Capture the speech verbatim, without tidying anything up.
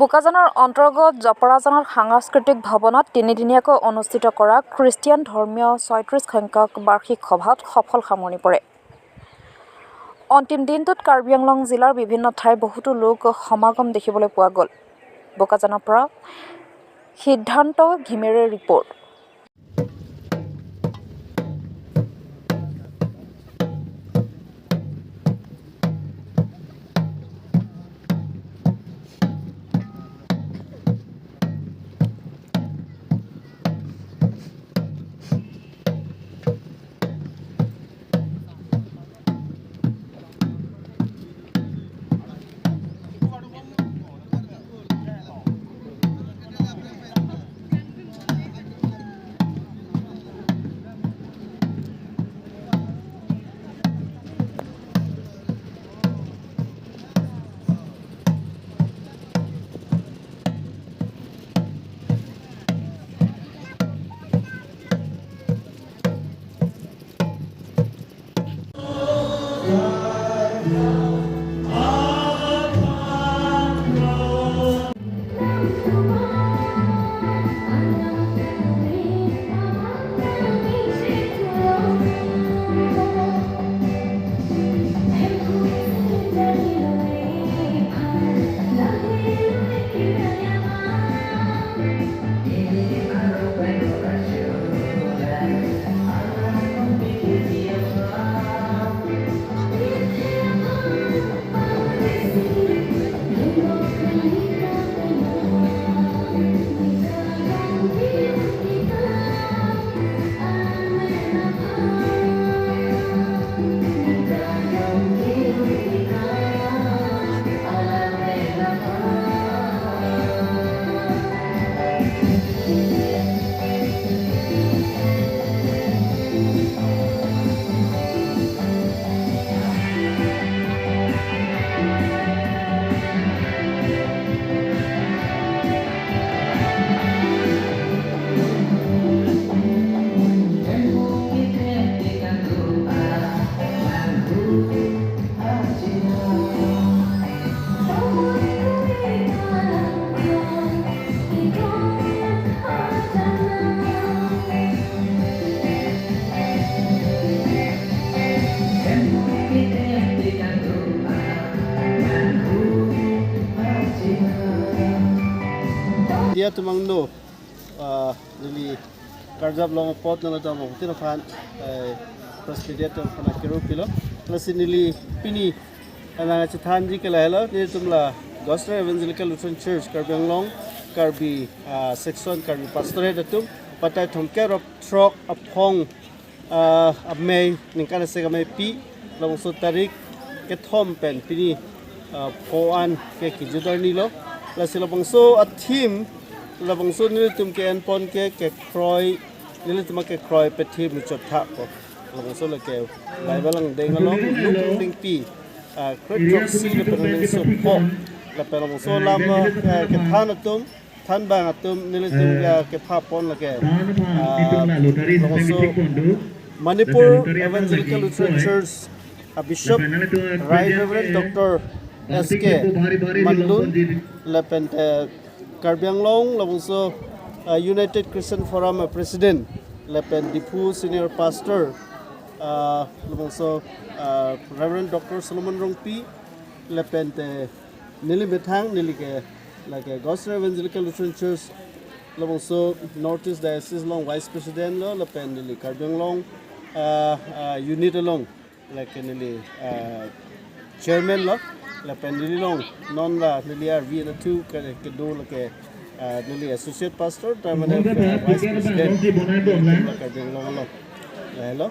বোকাজানৰ অন্তৰ্গত জপৰাজানৰ সাংস্কৃতিক ভৱনত তিনিদিনীয়াকৈ অনুষ্ঠিত কৰা খ্ৰীষ্টিয়ান ধৰ্মীয় ছয়ত্ৰিশ সংখ্যক বাৰ্ষিক সভাত সফল সামৰণি পৰে। অন্তিম দিনটোত কাৰ্বি আংলং জিলাৰ বিভিন্ন ঠাইৰ বহুতো লোক সমাগম দেখিবলৈ পোৱা গ'ল। বোকাজানৰ পৰা সিদ্ধান্ত ঘিমিৰেৰ report. Dia tumang no, ah, neli karjap long apot nangtum aphan, eh, press media atum aphan akero pilo. Lasi neli pini nangchethanji ke lahelo, nelitum la Gospel Evangelical Lutheran Church Karbi Anglong, Karbi, ah, section, Karbi Pastorate atum, patai thomkep ra throk aphong, ah, amei, ningkan isi amei pi, labangso tarik kethom pen pini, ah, pho an ke kijut arni lo. Lasi labangso a-theme, labangso nelitum ke-enpon ke, kekroi, nelitum akekroi pethe muchot tha ko. Labangso lake Bible angdeng along, Luke angdengpi, ah, kre throksi lapen angdengso pho, lapen labangso alam, ah, kethan atum, thanbang atum nelitum, ah, kepha pon lake, ah, labangso Manipur Evangelical Lutheran Church, ah, Bishop, Right Reverend Doctor S K Mandun, lapen, eh, Karbi Anglong labangso, ah, United Christian Forum, ah, President, lapen Diphu Senior Pastor, ah, labangso, ah, Reverend Doctor Solomon Rongpi, lapen te neli methang, neli ke, lake Gospel Evangelical Lutheran Church labangso North East Diocese along Vice President lo, lapen neli Karbi Anglong, ah, ah, unit along, lake neli, ah, chairman lo, lapen neli along non la neli arvi na thu ke, kedo lake, ah, neli Associate Pastor, tame, ah, Vice President, neli Karbi Anglong lo. Hello.